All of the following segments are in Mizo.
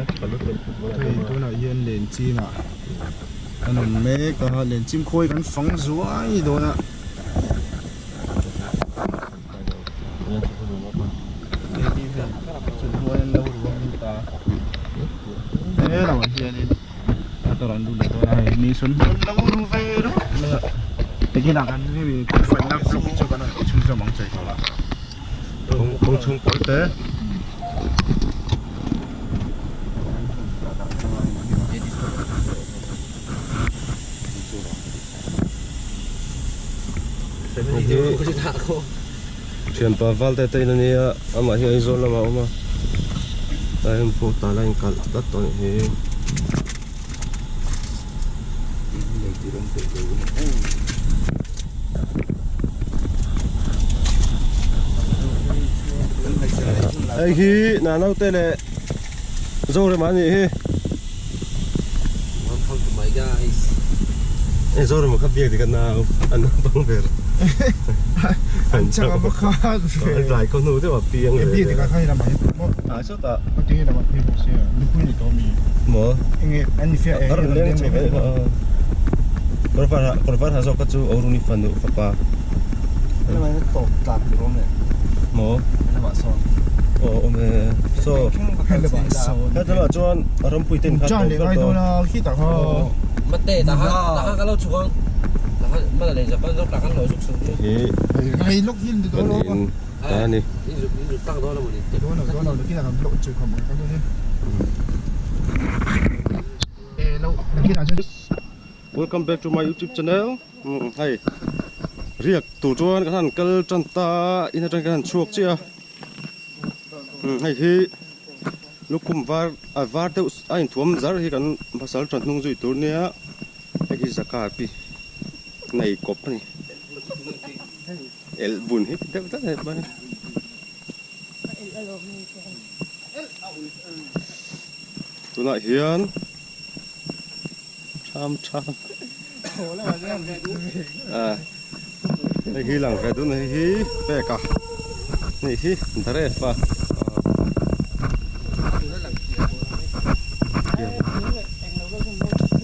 Hei tunah hian lenchim ah kan awm mek a lenchim khawi kan fang zuai dawn a. Chulhnuai an lo ru a mi ta he lamah hianin a tawrh an lut leh dawn a hei mi sawn an lo ru ve ringawt mai a tikinah kan hemi kawngfaina vlog hi chu kan rawn ti chhunzawm ang che Kawng chhung pawl te. Thianpa Valte te in a nia amah hi Aizawl lamah a awm a tlai hun pawh tah la inkalh tlat tawh a nih hi. Hei hi Nanaute leh Zorema a nih hi. Welcome to my guys. Hei Zorema kha biak dik a nau a naupang ber. An chak a bawk kha. An tlai khaw hnu deuh a piang leh. Biak dik a kha hi lamah hi maw. Ah sawtah. Khawti hi lamah phei bawk sia nupui ni tawh mi. Maw. Enge an ni fiah e. A rawn leng chho ve a. Kawr var ha kawr var ha zawk kha chu Oruni fanu fapa. Lamah hian tawp tlan tur a awm leh. Maw. Lamah sawn. Aw awm e. Saw. Heta lamah chuan rampui te in kha tawp vek dawn. Mate tahan tahan ka lo chhuk ang. Tahan mana leh Japan zawk tak an lo zuk chhuk chu. Hi kan in ta a ni. Welcome back to my youtube channel hei riak tur chuan kan han kal tan ta in atang kan han chhuak chiah a hei hi lukhum var a var deuh a inthuam zar hi kan pasal tha hnung zui tur nia hei hi zaka pi nei kawp a ni elh bun hi deuh tlat a ni mai tunah hian tham tham a hei hi lang ve dun hei hi pek a hei hi dress a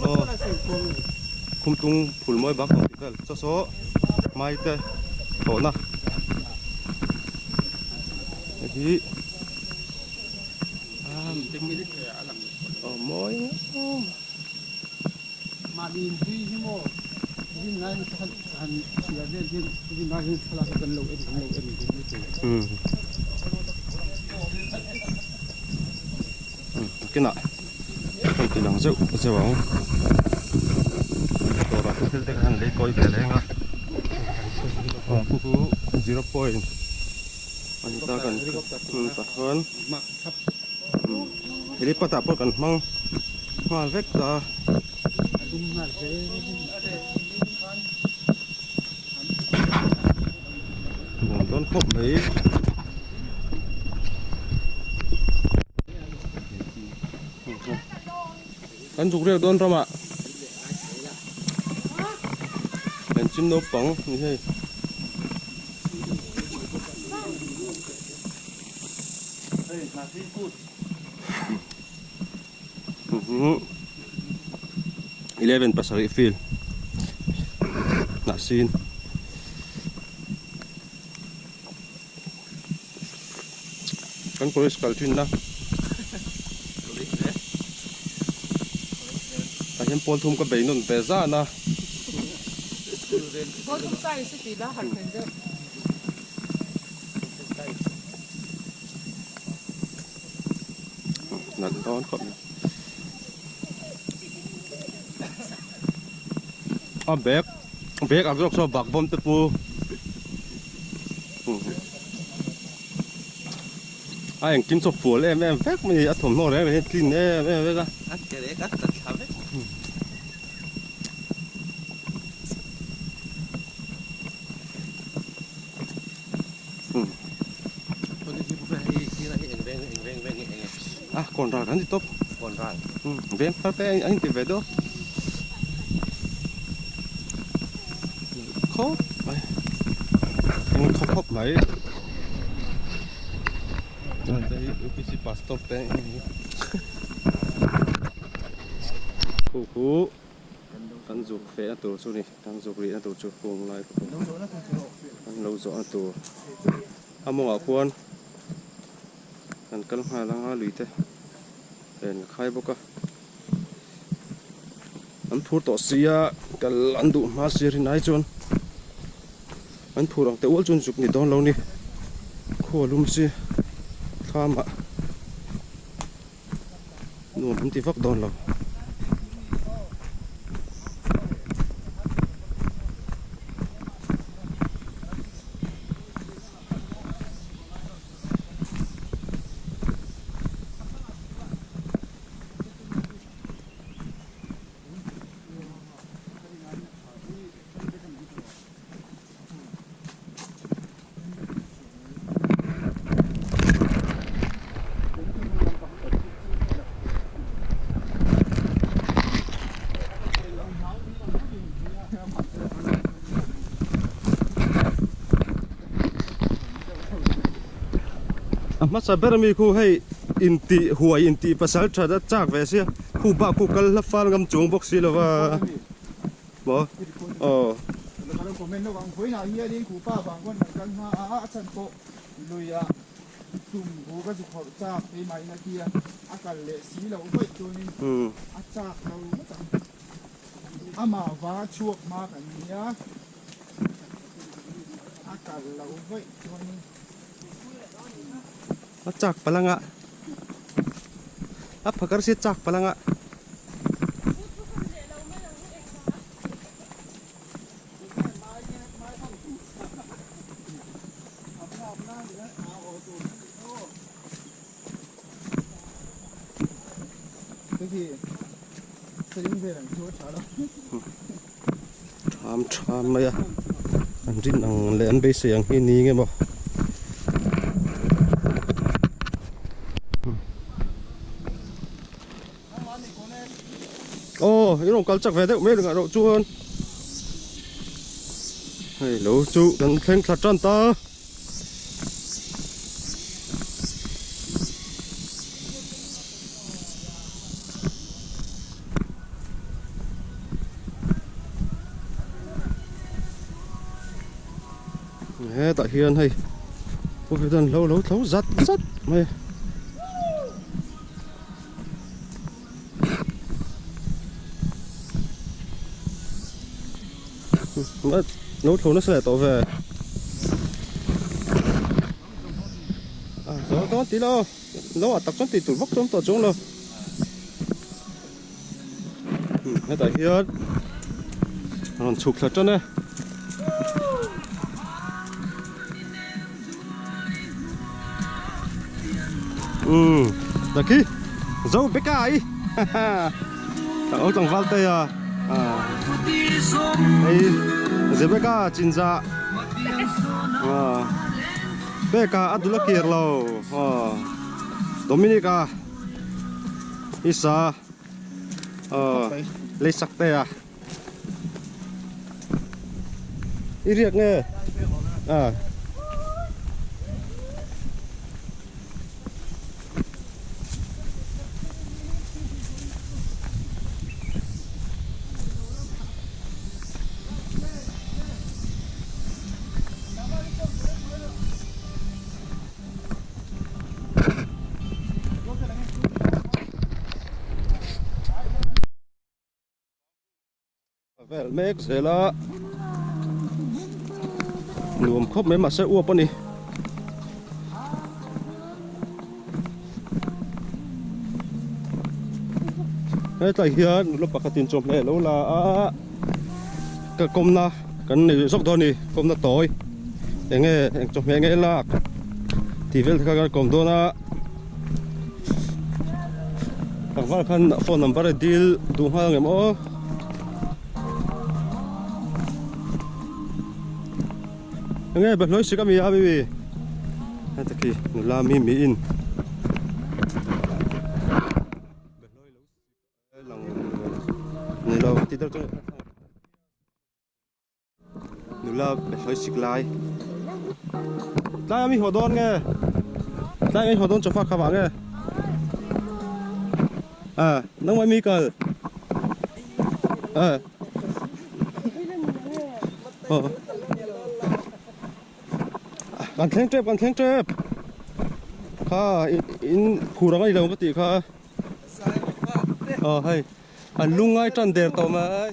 aw khumtung phul mawi bak ang tih vel chaw saw hmai te tawhna hei hi aw mawi Kinah rawn ti lang zeuh zeuh ang dawrah thil te khan lei kawi ve reng a aw khu khu zero point a ni ta kan tah chuan helipad ah pawh kan hmang nghal vek ta. Nuam dawn khawp mai. Kan zuk riak dawn ramah kan chim naupang ni hei. 11 pasarih field hnah sin kan college kal thin na tah hian pawl thum ka bei nawn ve zan a. Nalh dawn khawp mai. A bag bag ang zawk saw bak bawm te pu a engkim chu a fual em em vek mai a ni a thawmhnaw reng reng hi a clean em em vek a. A ke rek a tla thla vek. A kawn ral kan ti tawp veng thar te an inti ve deuh khawp mai eng thaw khawp mai upc pastor te. Khu khu kan zuk fehna tur chu ni, kan zuk rihna tur chu kung lai khu kan lo zawhna tur a mawngah khuan kan kal nghal anga lui te len ka khai bawk a, an phur tawh sia kal an duh hma si rin ai chuan an phur ang teh ual chuan zuk ni dawn lo ni khua lum si thlamah. Nuam an ti vak dawn lo. A hmasa ber ami khu hei intih huai intih pasal that a chak ve sia khu bak khu kal hla fal ngam chuang bawk si lova maw aw. Luia tum hu ka zu phawrh chak keimah in a ti a, a kal leh si loh vaih chuanin a chak lo ngawt ang. Amah va chhuak hma kan ni a, a kal loh vaih chuanin. A chak palh anga, a phakar si a chak palh anga. Tham tham mai a an rin ang leh an beisei ang hi ni nge maw. Aw i rawn kal chak ve deuh mai ringah erawh chuan hei lo chu kan thleng thla tan ta. Hetah hian hei Puvidan lo lo tho zat zat mai. Lo tho nasa leh tawh ve a zo dawn tih lo lo ah tak chuan tih tur vak chuan tawh chuang lo hetah hian a rawn chhuk thla tan e. Ừ, là khi dâu bé cài thằng ông thằng val tây à đây dễ bé ca chín dạ à bé ca ăn đủ là kiệt lâu à Dominica Isa ờ lấy sắc tây à I riak nge a. Vel mek zel a nuam khawp mai mahse uap a ni. Hetlai hian nula pakhatin chawhmeh lo la a ka kawmna kan nei zawk dawn a ni kawmna tawi eng nge eng chawhmeh nge lak tih vel te kha kan kawm dawn a. Tlangval khan phone number a dil duh nghal ang em aw. Enge behlawi sik ami a baby. Heta khi nula mi mi in. Behlawi lo sik lang ni lo ti deuh chu. Nula behlawi sik lai. Tlai ami haw dawn nge? Tlai ami haw dawn chawfa kha vah nge? À, nangmah mi kal. Eh. Oh. Kan thleng tep, kan thleng tep. Kha in phur ang a ni lo ka tih kha. Aw hei an lungngai tan der tawh mai.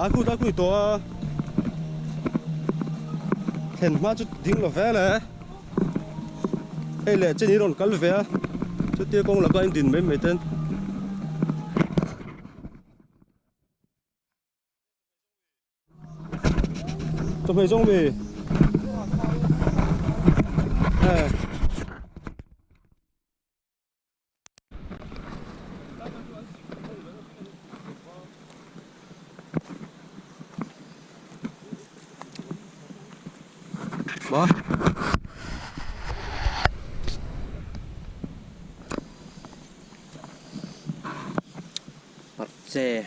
A kut a kui tawh a thlen hma chu ding lo vel e hei leh chen hi rawn kal ve a chutia kawng laka in din mai mai ten. Chawhmeh zawng mi eh. Maw. Che.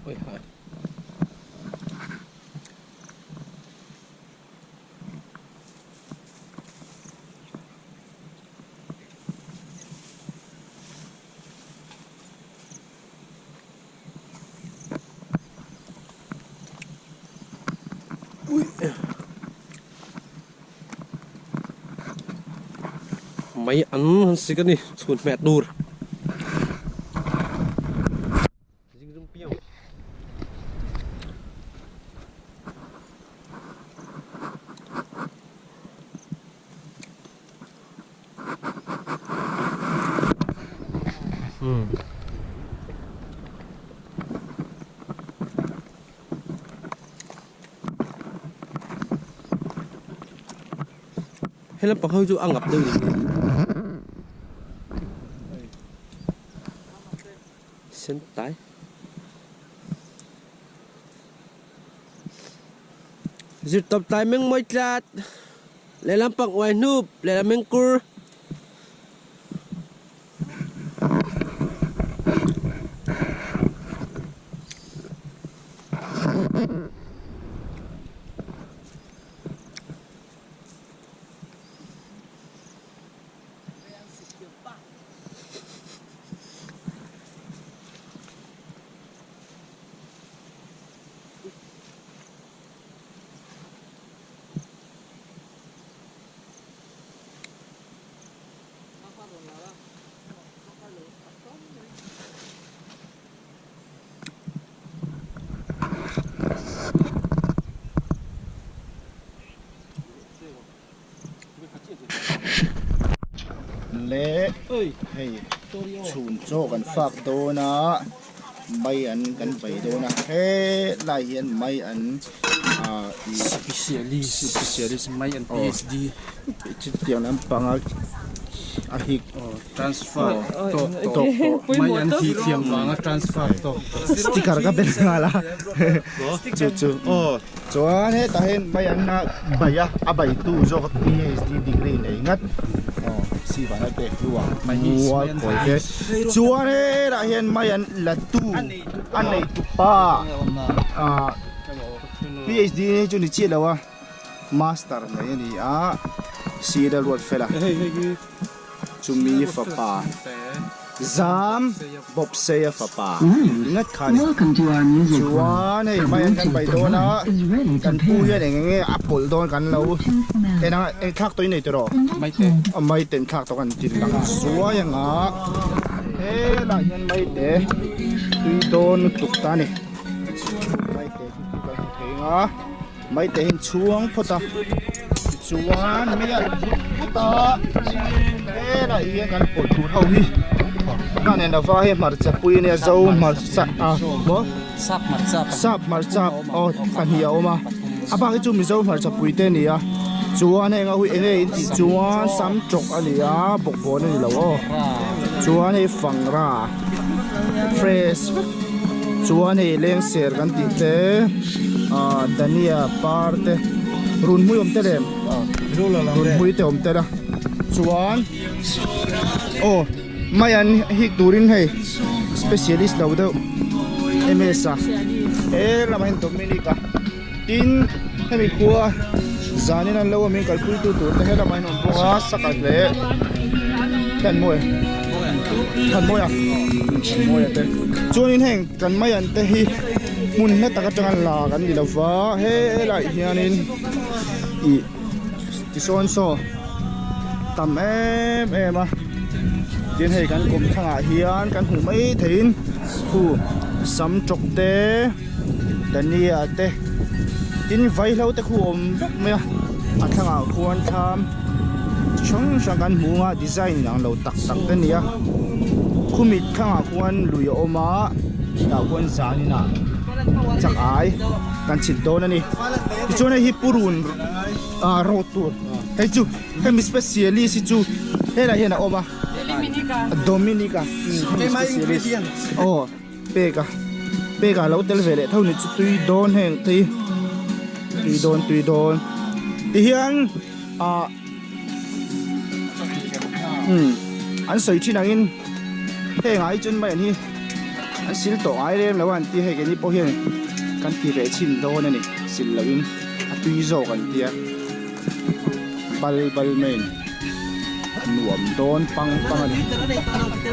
Ôi hả. Ui. Mai an han sik a ni chhun hmeh tur. He lampang ho chu a ngap deuh ni sen tai zir tawp tlai meng mawi tlat lehlam pang uai hnup lehlam meng kur. Le hei chhun chaw kan fak dawn a mai an kan bei dawn a helai hian mai an ah ih Specialist mai an PhD chutiang lampanga a hik Transfer tawk tawh mai an thih thiam vanga transfer tawk tawh. Sticker ka bel nghal a chu chu chuan hetah hian mai an a bai a a bai tu zawk a PhD degree nei ngat aw sivana pek hlu a mual kawi te chuan hetah hian mai an la tu a nei tu pa ah PhD chu ni chiah lo a master nei a ni a sir a ruat fel a. Chumi fapa Zam Bawpseia fapa ngat kha a ni. Chuan hei hmai an kan paih dawn a, kan pu hian eng enge a pawlh dawn kan lo en ang a, eng thlak tawh i nei tawh rawh? Maite an thlak tawh kan ti lang zuai ang a, helaiah hian maite tui dawn lutuk ta a ni. Maite chu kan hmu thei ang a. Maite hi an chhuang phawt a tichuan mei a vut vut a helaiah hian kan pawlh tur ho hi ka nen ava hei hmarcha pui ania zo hmarcha a maw sap hmarcha aw pahnih a awm a a bak hi chu mizo hmarcha pui te a ni a chuan heng a hui eng nge in tih chuan sam tawk a ni a bawkbawn a ni lo aw chuan hei fangra fresh vek chuan hei lengser kan tih te ah dania par te runhmui awm tel em runhmui te awm tel a chuan aw mai an hik turin hei specialist lo deuh. MS a he lamah hian Dominic a tin hemi khua zanin an lo awm in kalpui tu tur te he lamah hian awm bawk a saka leh Thanmawia Thanmawia Thanmawia te chuanin heng kan maian te hi hmun hla tak atanga la kan ni lova helaiah hianin ih tisawn saw tam em em a tin hei kan kawm thlangah hian kan hmuh mai theihin khu sam tawk te dania te tin vaihlo te khu awm vek mai a a thlangah khuan thlam chi hrang hrang kan hmu ang a design inang lo tak tak te a ni a khumi thlangah khuan lui a awm a tah khuan zan inah chak ai kan chhit dawn a ni tichuan hei hi purun ah rawt tur hei chu hemi specialist hi chu helaiah hian a awm a Dominica specialist aw peka peka lo tel ve leh tho ni chu tui dawn heng te hi tui dawn tui dawn tihian ah umm an sawi thin angin heng ah hi chuan mai an hi an sil tawh ngai rem lo a an tia hei keini pawh hian kan ti ve chhin dawn a ni sil loh in a tui zawk an tia bal bal mai in nuam dawn pang pang a ni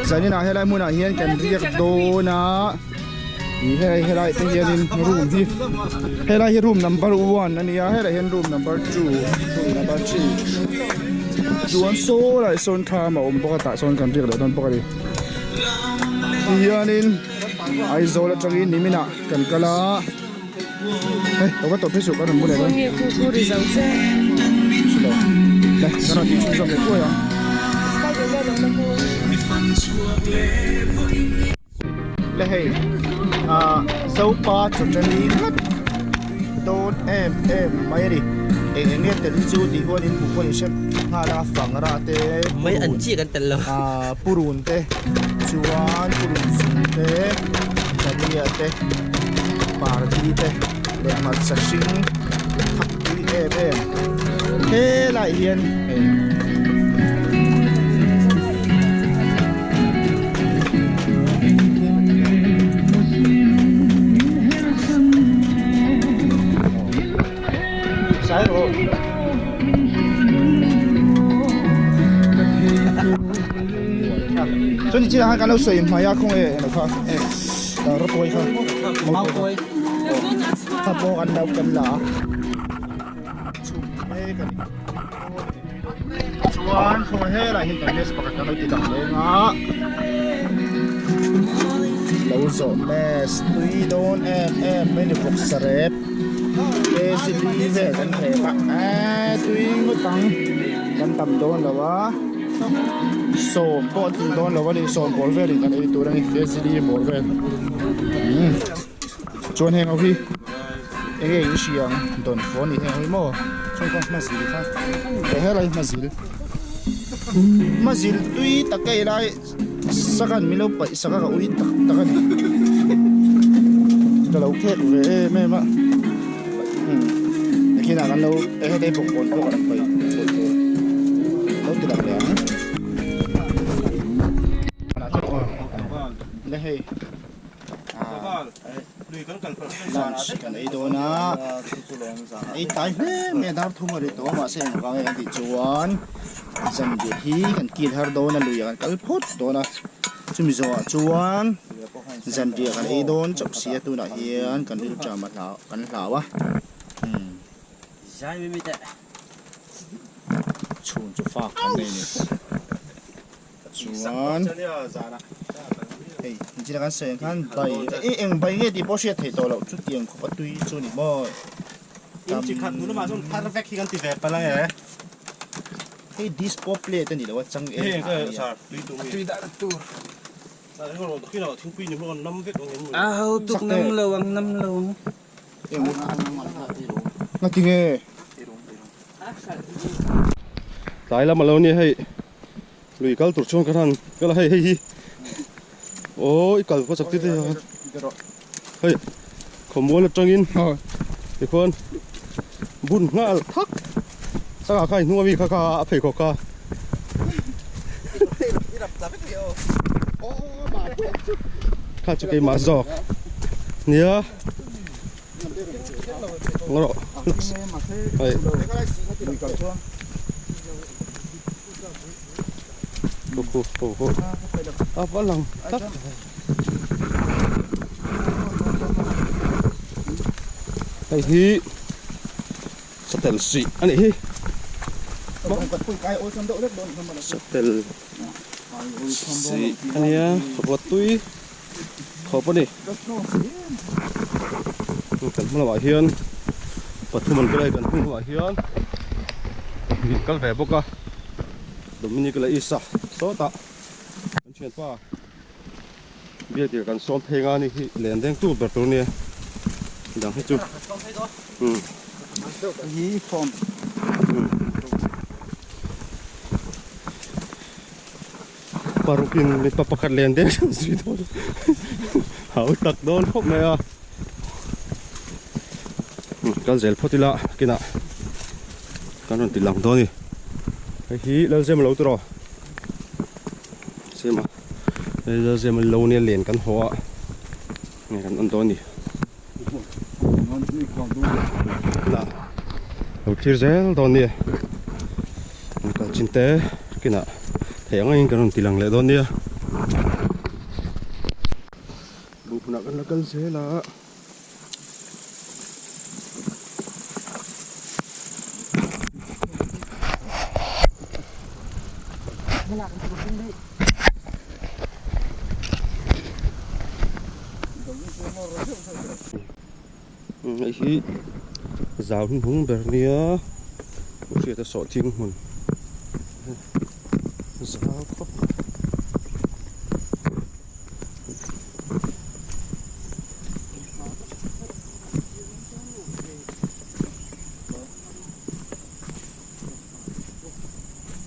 zanin ah helai hmunah hian kan riak dawn a ih helai helai te hianin room hi helai hi room number one a nia helai hian room number two room number three chuan saw lai sawn thlam a awm bawk a tah sawn kan riak leh dawn bawk a ni tihianin Aizawl atangin niminah kan kal a. Hei lo va tawp hi suh ka rawn bu leh dawn. Khawnge khu khu ri zo che. Silo. Le ka rawn tih chhunzawm leh thuai ang. Spiderman awmna khu. Le hei ah Zopa chawṭani nghat dawn em em mai a ni. Eng eng nge tel hi chu tih huan in hmuh pawh in hre nghal a fangra te Mai an chiah kan tel lo. Ah purun te chuan purun zung te dania te pardi te leh hmarcha hring thak tui em em helaiah hian hei sai rawh. Chuan chinah khan kan lo sawi hmai a khawnge eng kha rawtuai kha mautuai kha pawh kan lo kan la a chhum mek a ni chuan khawnge helai hi kan mess pakhat kan lo ti dang leng a lo zawh mess tui dawn em em mai ni bawk sarep kg li vel kan hrep a eee tui ngawt ang kan tam dawn lo a sawm pawh a tling dawn lo a ni sawm bawr velin kan ei tur a ni kg li bawr vel umm chuan heng ho hi eng nge in hria ang dawnfawh a ni heng ho hi maw chuan kha hmazil kha helai hmazil hmazil tui tak ka ei lai. Sakan min lo paih sak a ka ui tak tak a ni ka lo khek ve em em a umm tikhinah kan lo heta hi bawkbawn pawh kan paih paih tur lo ti lang leh ang le hei lunch kan ei dawn a ei tlai hle mai a dar thum a ri tawh a mahse engvang nge kan tih chuan. Zanriah hi kan kil har dawn a lui ah kan kal phawt dawn a chumi zawhah chuan zanriah kan ei dawn chauh si a tunah hian kan rilṭam a hlau kan hlau a umm chhun chu fak kan nei a ni chuan hei engtin a kan sawi ang khan bai eng eng bai nge tih pawh hriat theih tawh loh chutiang khawp a tui chu a ni maw. In chi khat hnu lamah chuan phar vek hi kan ti ve palh ang e. Hei dispo plate a ni lo a chang em a nia. Tui dah tur. A ho tuk nam lo ang nam lo ang. Ngati nge? Tlai lam a lo nia hei lui kal tur chuan ka han kal a hei hei hi aw i kal khawsak te te hei khawmual atangin tikhuan bun nghal thak sangha kha i hnung ami kha kha a pheikhawk kha kha chu keimah zawk. Nia. Ngawh. Hei. Khu khu khu khu. A va lang tak. Hei hi satel sih a nih hi. Satel sih a nia ruat tui khawp a ni. Kan hma lamah hian pathum an kal a, kan hnung lamah hian pahnih kal ve bawk a. Dominic leh Isa sawtah kan thianpa biaktir kan sawm phei nga ni hi len deng tu ber tur nia dang hi chu um parukin mipa pakhat len deng chuan zui dawn hau tak dawn khawp mai a kal zel phawt ila kinah kan rawn ti lang dawn a ni hei hi Lalzema lo tiraw Zema hei Lalzema lo nia len kan haw a nge kan on dawn a ni la lo thlir zel dawn a ni an kal chin te kinah theih ang angin kan rawn ti lang leh dawn nia buh hmunah kan la kal zel a. Hei hi zau hnuhnung ber nia hriat a sawh thing hmun zau khawp.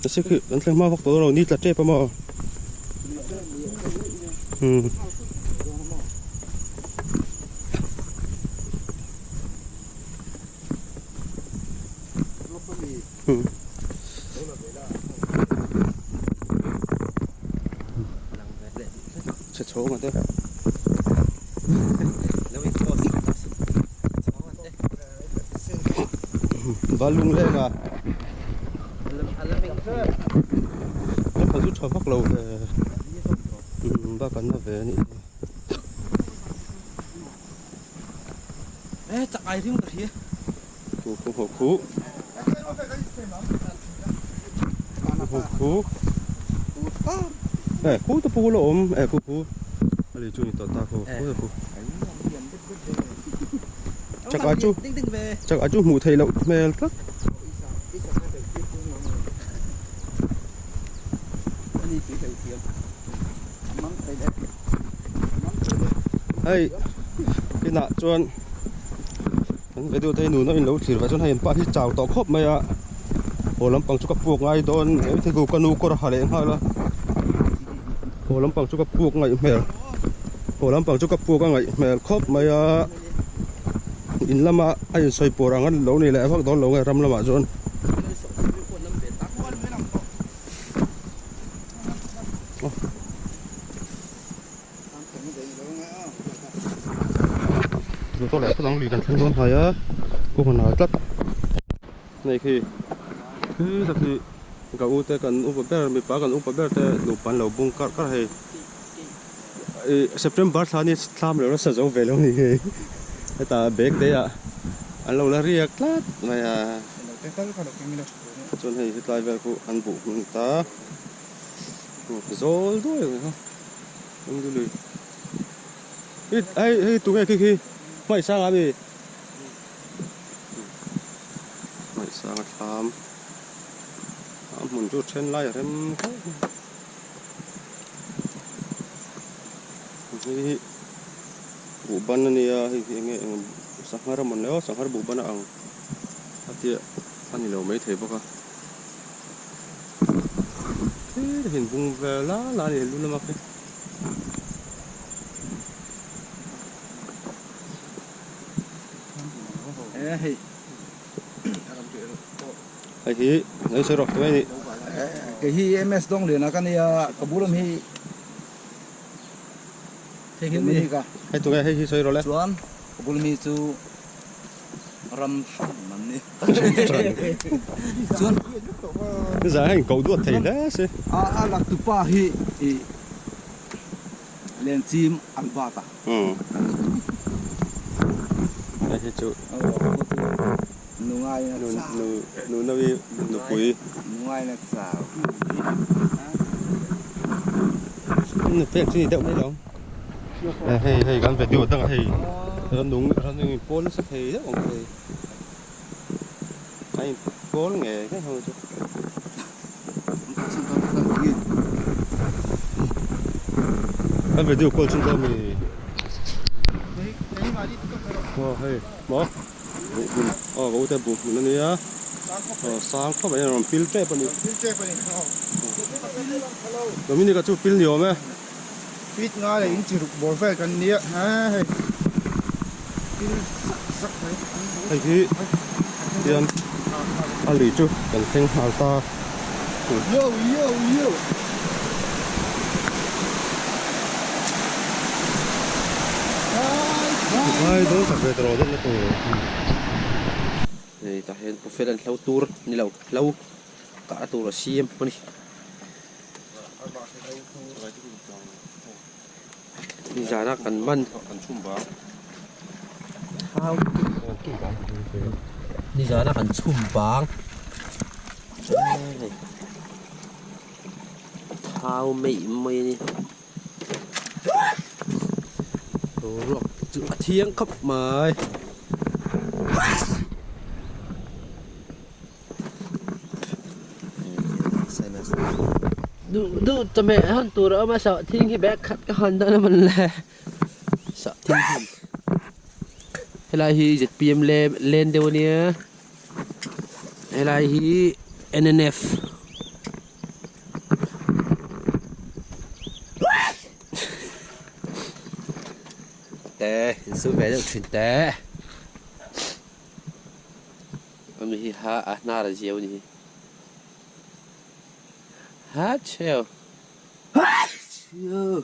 Kasi khi kan thleng hma vak tawh lo ni tla tep a maw umm Chhe chhawng ate. Balung leng a. Ka pha chu tha vak lo ve. Bak an na ve a nih hi. E chak ai ring ka hria. Khu khu khu khu. Khu khu. E khu te pawh la awm e khu khu. A lei chu ni tawh ta khu khu te khu. Chak ah chu chak ah chu hmuh theih loh hmel tlat. Hei inah chuan kan video te hi nuna in lo thlir vah chuan hei an pa hi chau tawh khawp mai a haw lampang chu ka puak ngai dawn mai thei ku ka nu kawr a ha leh nghal a haw lampang chu ka puak ngaih hmel haw lampang chu ka puak a ngaih hmel khawp mai a in lama a insawi pawr ang a lo ni leh vak dawn lo nge ram lamah chuan. Motor leh dang lui kan thleng dawn hnai a kawng a nal tlat hei khi khi tak hi ka u te kan upa ber mipa kan upa ber te nupa an lo bung karh karh hei ih September thla ni thlam lo nasa zo ve lo ni hei hetah bag te ah an lo la riak tlat mai a chuan hei hetlai vel khu an buh hmun ta zawl duai ang kha. Lui hei hei tunge khi khi hmai sang a mi hmai sang a thlam a hmun chu then lai a rem khawp mai hei hi buhban a nia hei hi enge eng sanghar a mawn le aw sanghar buhban a ang a tia a ni lo maithei bawk a. Thil hin bung vel la la a ni lu lama khi. Hei hi nei sawi rawk mai a ni. Kei hi MS Dawngliana ka nia ka bul awm hi. Hei tunge hei hi sawi rawh le. Chuan ka bul mi chu ram hran an ni. Chuan Nizan hian koh duat thei hle si. A a laktupa hi i Lenchim Albert a. Hei hi chu Nungai na chau. Nunawi nupui. Nungai na chau. Nupui ang chu ni deuh mai lo. Hei hei kan video dangah hei rannung rannung in pawl nasa thei deuh ang hei. A in pawl ngei ngei ho chu. Kan video call chun dawn mi. Aw hei maw buh hmun aw ka ute buh hmun ania aw sang khawp mai a rawn pil tep ani. Dominic-a chu pil ni awm e. Feet nga leh in chi ruk bawr vel kan nia hei pil zak zak mai. Hei hi hian a lui chu kan thleng nghal ta. Yo yo yo. Vai dawn tak ve tawh deuh na tur. Hei tah hian pawh fel an hlo tur ni lo hlo kah tur a siam a ni. Nizana kan man Nizana kan chhum bang Thau mai mai a ni Boruak chu a thiang khawp mai. Duh duh chawhmeh hawn tur a awm a sawhthing hi bag khat ka hawn dawn a mawn le sawhthing hi helai hi zpm lane deuh a nia helai hi nnf te insum ve deuh thin teh. Ami hi ha a hnar a ziau a ni hi. Ha chheu. Ha chheu.